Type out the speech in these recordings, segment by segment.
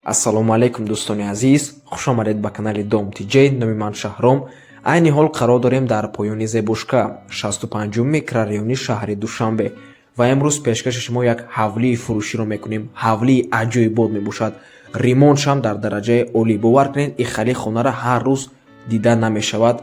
Ассалому алайкум, дӯстони азиз, хушомадед ба канали Дом ТJ. Номи ман Шаҳром. Айни ҳол қарор дорем дар поёни Зебушка, 65 микрорайони шаҳри Душанбе, ва имрӯз пешкаши шумо як ҳавлии фурӯширо мекунем. Ҳавлии аҷоибот мебошад, ремонтшам дар дараҷаи олӣ. Бовар кунед, ин хали хонара ҳар рӯз дида намешавад.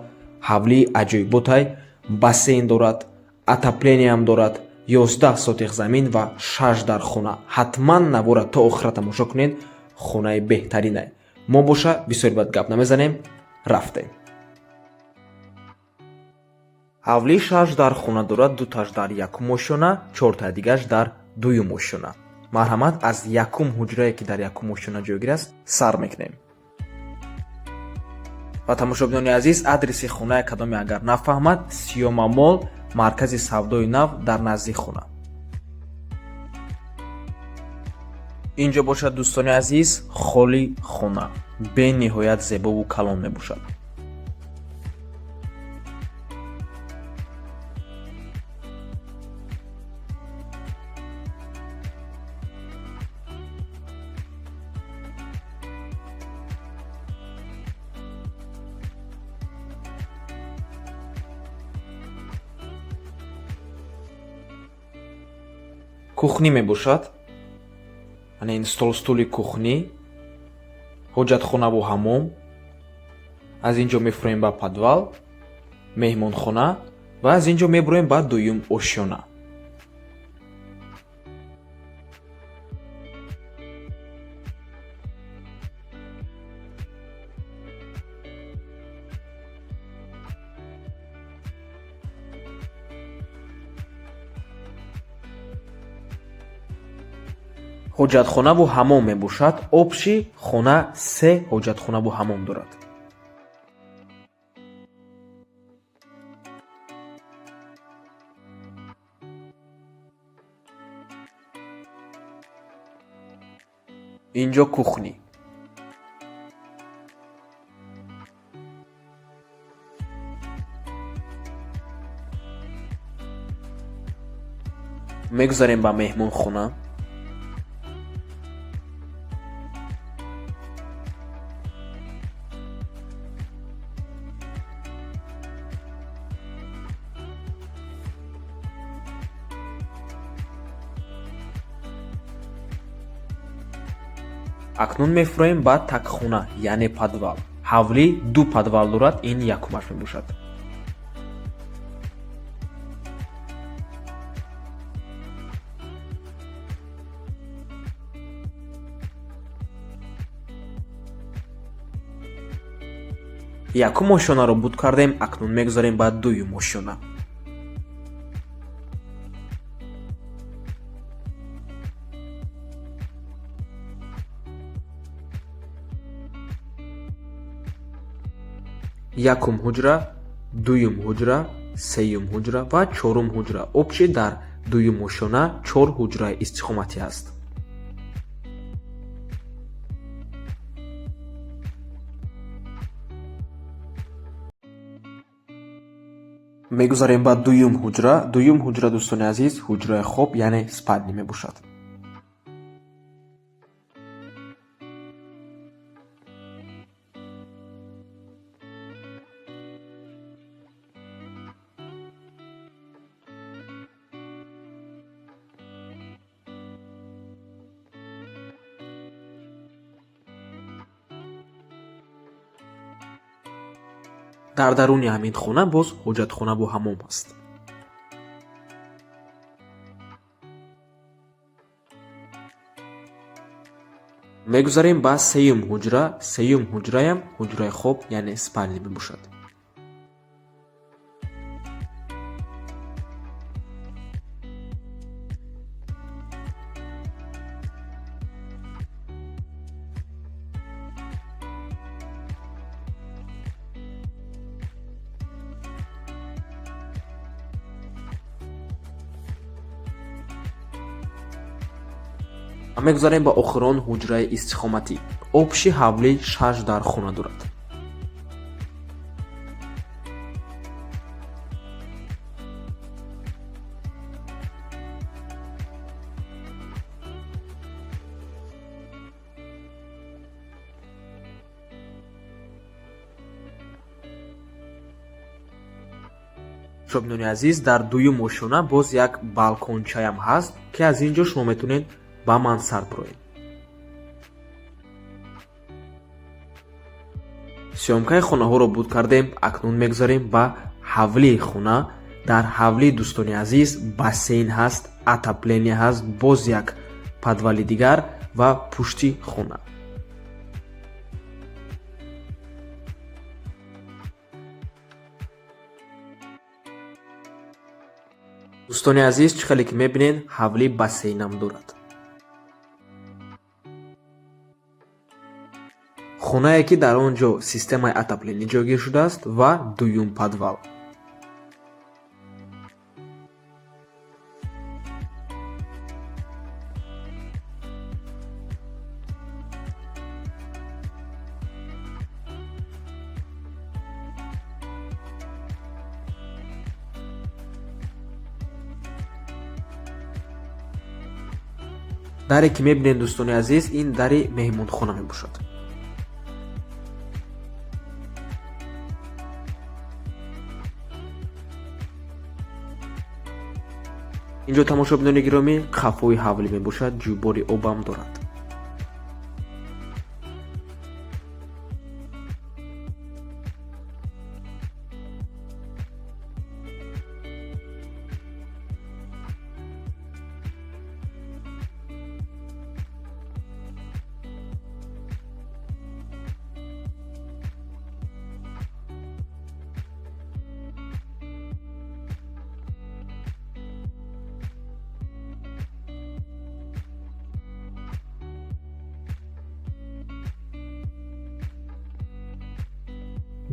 Ҳавлии аҷоиботай, бассейн дорад, отопление ам дорад, 11 сотих замин ва шаш дар хона. Ҳатман навора то охира тамошо кунед, хонаи беҳтаринай. Мо боша бисёр бад гап намезанем, рафтем. Ҳавлӣ шаш дар хона дорад, дуташ дар якум ошёна, чортаи дигараш дар дуюм ошёна. Марҳамат, аз якум ҳуҷрае, ки дар якум ошёна ҷойгир аст, сар мекунем. Ва тамошобинони азиз, адреси хонаи кадоме агар нафаҳмад, Сиёма Мол, маркази савдои нав, дар назди хона. Инҷо бошад, дӯстони азиз, холи хона бениҳоят зебову калон мебошад. Кухня мебошад, ана ин стол, стули кухня, ҳоҷатхонаву ҳаммом. Аз ин ҷо мефуроем ба подвал, меҳмонхона, ва аз ин ҷо мебуроем ба дуюм ошёна. Ҳоҷатхонаву ҳаммом мебошад. Общий хона се ҳоҷатхонаву ҳаммом дорад. Инҷо кухня. Мегузарем ба меҳмонхона. Акнун мефуроем ба такхона, яъне подвал. Ҳавлӣ ду подвал дорад, ин якумаш мебошад. Якум ошёнаро буд кардем, акнун мегузарем ба дуюм ошёна. Якум ҳуҷра, дуюм ҳуҷра, сеюм ҳуҷра ва чорум ҳуҷра. Общий дар дуюм ошёна чор ҳуҷраи истиқоматӣ ҳаст. Мегузарем ба дуюм ҳуҷра. Дуюм ҳуҷра, дӯстони азиз, ҳуҷраи хоб, яъне спальня мебошад. Дар даруни ҳамин хона боз ҳоҷатхонаву ҳаммом аст. Мегузарем ба сеюм ҳуҷра. Сеюм ҳуҷраям ҳуҷраи хоб, яъне спальня мебошад. Мегузарем ба охирон ҳуҷраи истиқоматӣ. Общий ҳавлӣ шаш дар хона дорад. Тамошобинони азиз, дар дуюм ошёна боз як балкончаям ҳаст, ки аз ин ҷо шумо метавонед ба мансард бироед. Съёмка и хонаҳоро буд кардем, акнун мегузарем ба ҳавлии хона. Дар ҳавлӣ, дӯстони азиз, бассейн ҳаст, отопление ҳаст, боз як подвал и дигар ва пушти хона. Дӯстони азиз, чӣ хеле ки мебинед, ҳавлӣ бассейнам дорад. Хонае, ки дар он ҷо системаи отопление ҷойгир шудааст ва дуюм подвал. Даре, ки мебинед, дӯстони азиз, ин дари меҳмонхона мебошад. Инҷо, тамошобинони гиромӣ, қафои ҳавлӣ мебошад, ҷӯйбори обам дорад.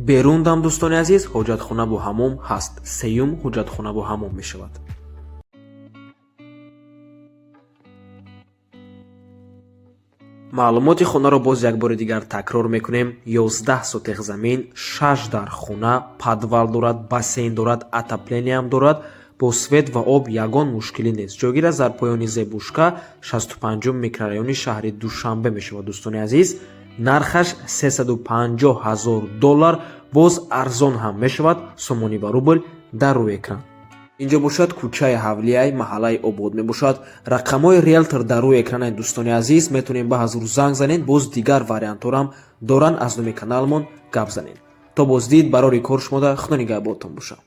Берун дам, дӯстони азиз, ҳоҷатхона бо ҳаммом ҳаст. Сеюм ҳоҷатхона бо ҳаммом мешавад. Маълумоти хонаро боз як бори дигар такрор мекунем: 11 сотих замин, шаш дар хона, подвал дорад, бассейн дорад, отопление ам дорад, бо свет ва об ягон мушкилӣ нест. Ҷойгир аст дар поёни Зебушка, 65-ум микрорайони шаҳри Душанбе мешавад. Дӯстони азиз, нархаш 350 ҳазор доллар, боз арзон ҳам мешавад. Сомонӣ ва рубл дар рӯи экран. Инҷо бошад кӯчаи ҳавлияй, маҳаллаи Обод мебошад. Рақамҳои риелтор дар рӯи экранаи, дӯстони азиз, метавонем ба ҳазур занг занед. Боз дигар вариантҳорам доранд, аз номи каналмон гап занед. То боздид, барори кор шумода, худо нигаҳбонтон бошад.